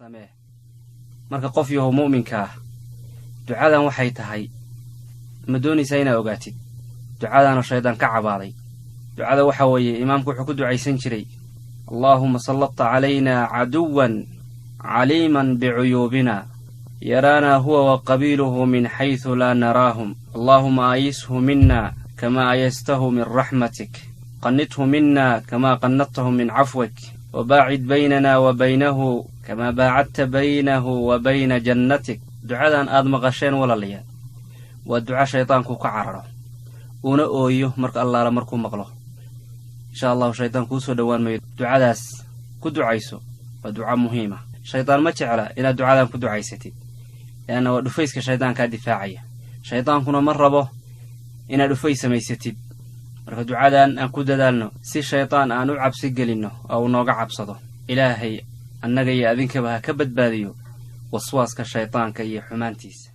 Samee. Marka qof yahow mu'minka ah, ducadan waxay tahay, ma doonaysaa inaad ogaatid ducadaanoo shaydaan ka cabaaday? Ducada waxa weeye, imaamku wuxuu ku ducaysan jiray: "Allaahuma salladta calaynaa caduwan caliiman bicuyuubina, yaraanaa huwa wa qabiiluhu min xaysu laa naraahum. Allaahuma aayishu mina kamaa aayastahu min raxmatik, qannithu mina kamaa qannadtahu min cafwik, wabaacid baynana wa baynahu kamaa baacadta baynahu wa bayna jannatik." Ducadan aad maqasheen, walaalayaal, waa duco shaydaanku ka cararo uuna ooyo marka allaala markuu maqlo. Insha Allahu shaydaan kuu soo dhowaan mayo. Ducadaas ku ducayso, waa duco muhiima. Shaydaan ma jecla inaad ducadan ku ducaysatid, leanna waa dhufayska shaydaankaa difaacaya. Shaydaankuna ma rabo inaad dhufays samaysatid. Marka ducadan aan ku dadaalno si shaydaan aan u cabsi gelinno oo uu nooga cabsado. Ilaahay annaga iyo adinkaba ha ka badbaadiyo waswaaska shaydaanka iyo xumaantiisa.